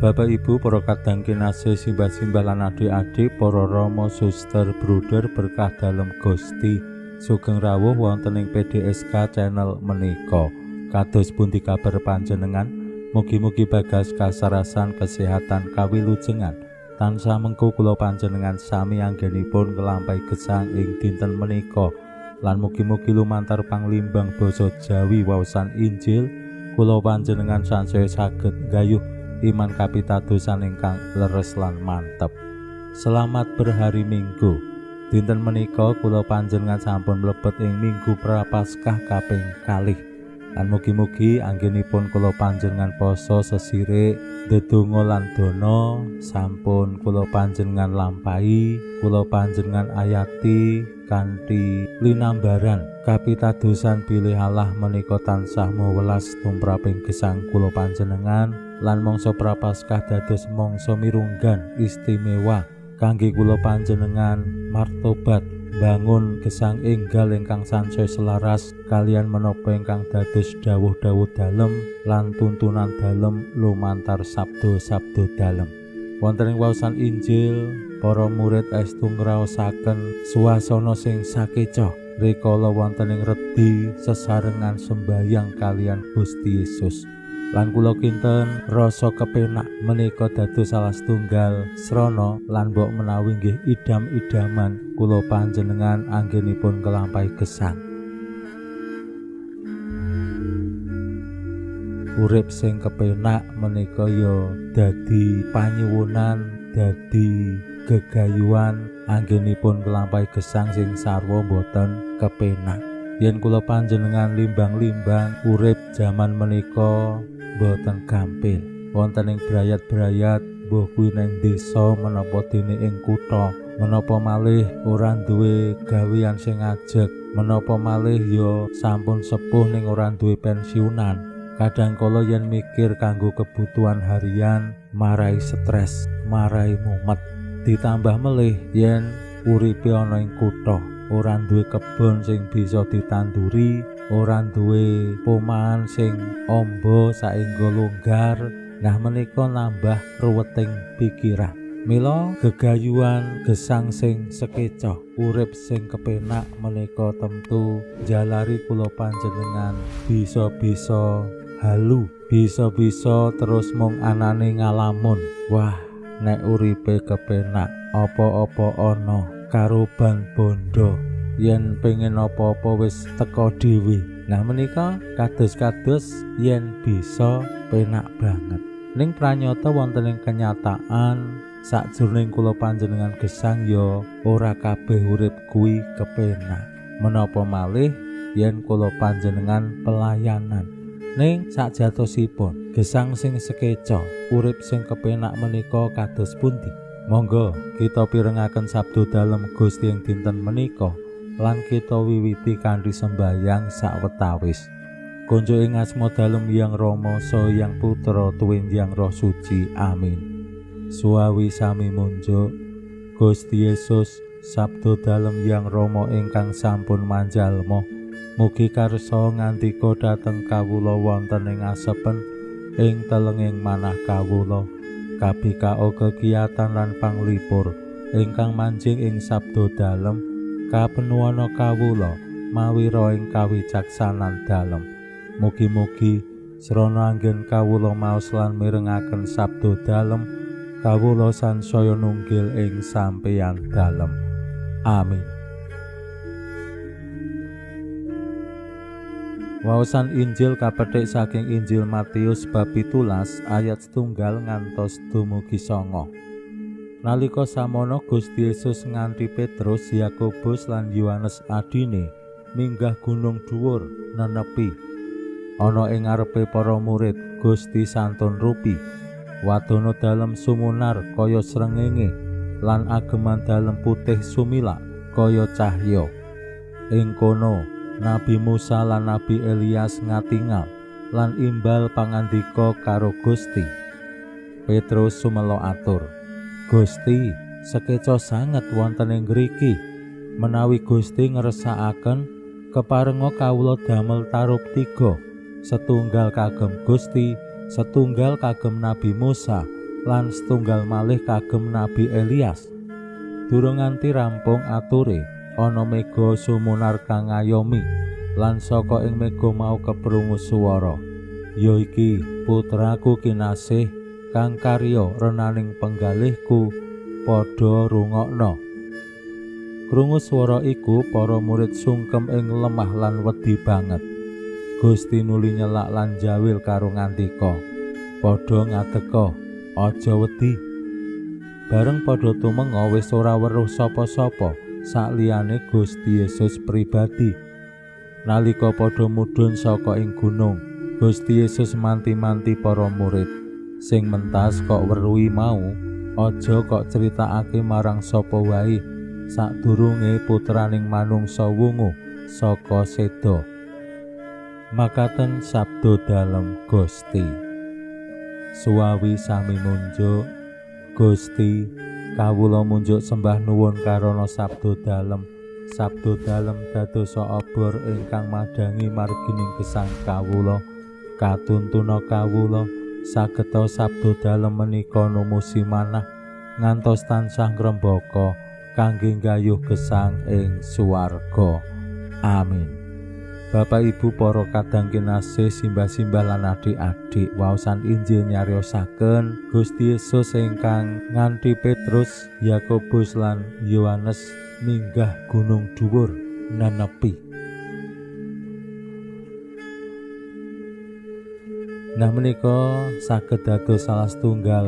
Bapak Ibu, para kadang kinasih, simbah-simbah lan adik-adik, para rama, suster, bruder berkah dalem Gusti, sugeng rawuh wonten ing PDSK channel menika. Kados pundi kabar panjenengan? Mugi-mugi bagas kasarasan kesehatan kawilujengan. Tansah mengku kula panjenengan sami anggenipun nglampahi gesang ing dinten menika. Lan mugi-mugi lumantar panglimbang basa Jawi waosan Injil kula panjenengan sansaya saged nggayuh iman kapitadosan ingkang leres lan mantep. Selamat berhari Minggu. Dinten menika kula panjenengan sampun mlebet ing Minggu Prapaskah kaping kalih. Lan mugi-mugi anggenipun kula panjenengan poso sesirik, ndedonga lan dana sampun kula panjenengan lampahi, kula panjenengan ayati kanthi linambaran kapitadosan bilih Allah menika tansah mawelas tumraping gesang kula panjenengan. Lan mangsa Prapaskah dados mangsa mirunggan istimewa kangge kula panjenengan martobat bangun gesang enggal ingkang sansaya selaras kalian menapa ingkang dados dawuh-dawuh dalem lan tuntunan dalem lumantar sabda-sabda dalem. Wonten ing waosan Injil, para murid estu ngraosaken suasana sing sakeca rikala wonten ing redi sesarengan sembayang kalian Gusti Yesus. Lan kula kinten rasa kepenak menika dados salah setunggal srana lan mbok menawi nggih idam-idaman kula panjenengan anggenipun nglampahi gesang. Urip sing kepenak menika ya dadi panyuwunan, dadi gegayuhan anggenipun nglampahi gesang sing sarwa boten kepenak. Yen kula panjenengan limbang-limbang urip jaman menika boten gampil. Wonten ing brayat-brayat mbuh kuwi nang desa menapa dene ing kutha, menapa malih ora duwe gawean sing ajeg, menapa malih ya sampun sepuh ning ora duwe pensiunan. Kadang kala yen mikir kanggo kebutuhan harian marai stres, marai mumet. Ditambah melih yen uripe ana ing kutha, ora duwe kebon sing bisa ditanduri, ora duwe pomahan sing amba saengga longgar. Nah menika nambah ruweting pikiran. Mila gegayuhan gesang sing sekeca, urip sing kepenak menika tentu jalari kula panjenengan bisa-bisa halu, bisa-bisa terus mung anane ngalamun. Wah, nek uripe kepenak, apa-apa ana karoban bondo, yen pengen apa-apa wis teka dhewe. Nah menika kados-kados yen bisa penak banget. Ning pranyata wonten ing kenyataan sakjroning kula panjenengan gesang ya ora kabeh urip kuwi kepenak. Menapa malih yen kula panjenengan pelayanan. Ning sakjatosipun gesang sing sekeca, urip sing kepenak menika kados pundi? Monggo kita pirengaken sabda dalem Gusti ing dinten menika lan kita wiwiti kanthi sembayang sawetawis. Konjuk ing asma dalem Hyang Rama saha Hyang Putra tuwin Hyang Roh Suci. Amin. Suwawi sami munjuk Gusti Yesus, sabda dalem Hyang Rama ingkang sampun manjalma, mugi karsa ngandika dhateng kawula wonten ing asepen ing telenging manah kawula. Kabikao kegiatan lan panglipur ingkang manjing ing sabda dalem kapenuwana kawula mawira ing kawicaksanan dalem. Mugi-mugi srana anggen kawula maos lan mirengaken sabda dalem, kawula sansaya nunggil ing sampeyan dalem. Amin. Waosan Injil kapethik saking Injil Matius bab 17 ayat 1 ngantos dumugi 9. Nalika samono Gusti Yesus nganti Petrus, Yakobus lan Yohanes adine minggah gunung dhuwur nenepi. Ana ing ngarepe para murid, Gusti santun rupi. Wadana dalem sumunar kaya srengenge. lan ageman dalem putih sumilak kaya cahya. Ing kono Nabi Musa lan Nabi Elias ngatingal lan imbal pangandika karo Gusti. Petrus sumela atur, "Gusti, sekeca sanget wonten ing ngriki. Menawi Gusti ngersakaken, keparenga kawula damel tarup tiga, setunggal kagem Gusti, setunggal kagem Nabi Musa, lan setunggal malih kagem Nabi Elias." Durung nganti rampung ature, ana mega sumunar kang ngayomi, lan saka ing mega mau keprungu swara, "Ya iki putraku kinasih kang karya renaning penggalihku, padha rungokno." Krungu swara iku para murid sungkem ing lemah lan wedi banget. Gusti nuli nyelak lan jawil karo ngandika, "Padha ngadeka, aja wedi." Bareng padha tumenga wis ora weruh sapa-sapa sakliyane Gusti Yesus pribadi. Nalika padha mudhun saka ing gunung, Gusti Yesus manti-manti para murid, "Sing mentas kok weruhi mau, aja kok critakake marang sapa wae sadurunge putraning manungsa wungu saka seda." Makaten sabda dalem Gusti. Suwawi sami munjuk, Gusti, kawula munjuk sembah nuwun karana sabda dalem. Sabda dalem dadosa obor ingkang madhangi margining gesang kawula. Katuntuna kawula sageta sabda dalem menika numusi manah ngantos tansah ngrembaka kangge nggayuh gesang ing swarga. Amin. Bapak Ibu para kadang kinasih, simbah-simbah lan adik-adik, waosan Injil nyariosaken Gusti Yesus ingkang nganti Petrus, Yakobus lan Yohanes minggah gunung dhuwur nenepi. Nah, menika saged dados salah setunggal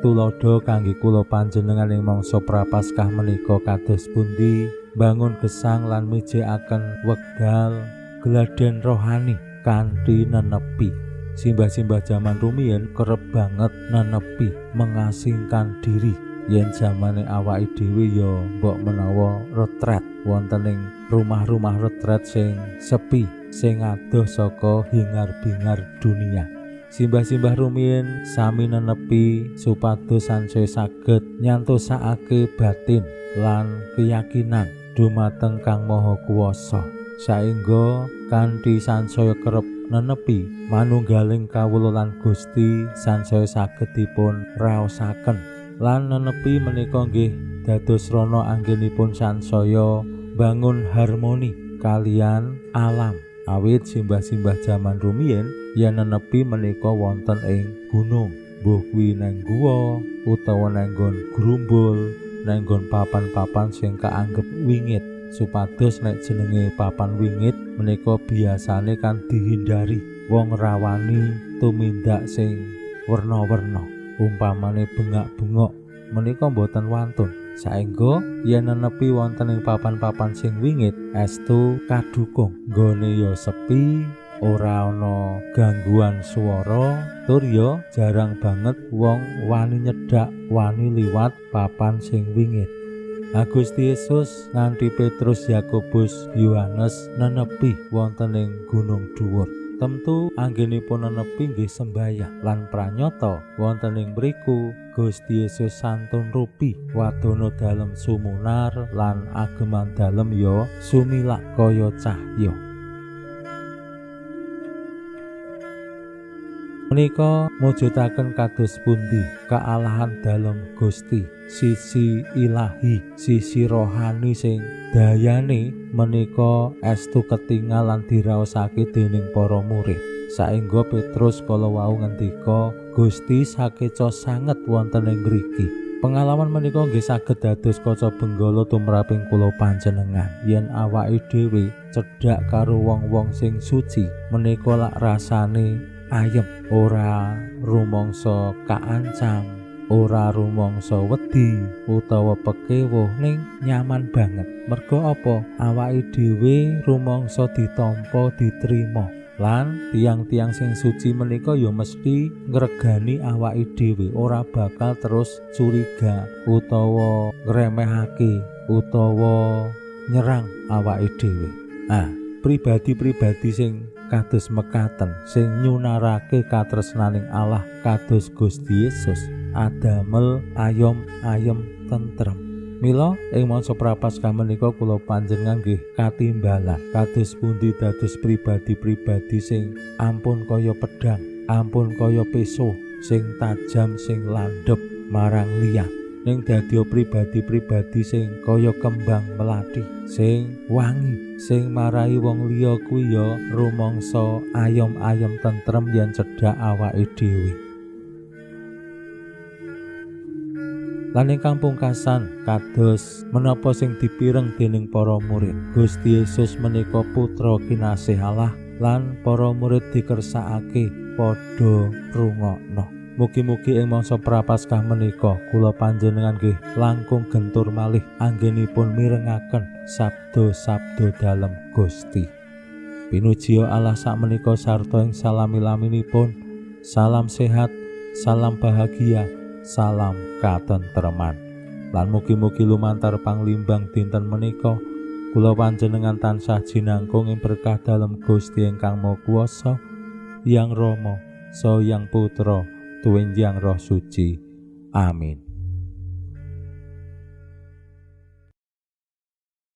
tuladha kangge kula panjenengan ing mangsa Prapaskah menika kados pundi bangun gesang lan mijikaken wekdal gladhen rohani kanthi nenepi. Simbah-simbah jaman rumiyin kerep banget nenepi, mengasingkan diri. Yen jamane awake dhewe ya mbok menawa retret wonten ing rumah-rumah retret sing sepi, sing adoh saka hingar-bingar dunia. Simbah-simbah rumiyin sami nenepi supados sansaya saged nyantosakake batin lan keyakinan dumateng Kang Maha Kuwasa. Saengga kanthi sansaya kerep nenepi manunggaling kawula lan Gusti sansaya saged dipun raosaken. Lan nenepi menika nggih dados srana anggenipun sansaya bangun harmoni kalian alam. Awit simbah-simbah jaman rumiyin yen nenepi menika wonten ing gunung, mbuh kuwi nang guwa utawa nang nggon grumbul, nang nggon papan-papan sing kaanggep wingit. Supados nek jenenge papan wingit menika biasane kan dihindari wong rawani tumindak sing werna-werna, umpamane bengak-bengok menika mboten wantun. Saengga yen nenepi wonten ing papan-papan sing wingit estu kadukung, nggone ya sepi, ora ana gangguan swara, tur ya jarang banget wong wani nyedak, wani liwat papan sing wingit. Gusti Yesus nganti Petrus, Yakobus, Yohanes nenepi wonten ing gunung dhuwur. Tentu anggenipun nenepi nggih sembayang lan pranyata wonten ing mriku Gusti Yesus santun rupi wadana dalem sumunar lan ageman dalem ya sumilak kaya cahya. Menika mujudaken kados pundi kealahan dalem Gusti, sisi ilahi, sisi rohani sing dayane menika estu ketingal lan diraosake dening para murid. Saengga Petrus kala wau ngendika, Gusti sakeca sanget wonten ing ngriki. Pengalaman menika nggih saged dados kaca benggala tumraping kula panjenengan. Yen awake dhewe cedhak karo wong-wong sing suci, menika lak rasane ayem, ora rumangsa kaancam, ora rumangsa wedi utawa pekewuh, ning nyaman banget. Merga apa? Awake dhewe rumangsa ditampa, diterima. Lan tiang-tiang sing suci menika ya mesti ngregani awake dhewe, ora bakal terus curiga utawa ngremehake utawa nyerang awake dhewe. Ah, pribadi-pribadi sing kados mekaten, sing nyunarake katresnaning Allah kados Gusti Yesus, adamel ayom-ayem tentrem. Mila ing mangsa Prapaskah menika kula panjenengan nggih katimbalan kados pundi dados pribadi-pribadi sing ampun kaya pedang, ampun kaya peso sing tajam sing landhep marang liyan, ning dadi pribadi-pribadi sing kaya kembang melati, sing wangi, sing marai wong liya kuwi ya rumangsa ayom-ayem tentrem yen cedhak awake dhewe. Lan ingkang pungkasan, kados menapa sing dipireng dening para murid, Gusti Yesus menika putra kinasih Allah lan para murid dikersakake padha rungokno. Mugi-mugi ing mangsa Prapaskah menika kula panjenengan nggih langkung gentur malih anggenipun mirengaken sabda-sabda dalem Gusti. Pinuji Allah sakmenika sarta ing salami-laminipun. Salam sehat, salam bahagia, salam katentreman. Lan mugi-mugi lumantar panglimbang dinten menika kula panjenengan tansah jinangkung ing berkah dalem Gusti ingkang Maha Kuwasa, Yang Rama, Saha Yang Putra, tuwin Yang Roh Suci. Amin.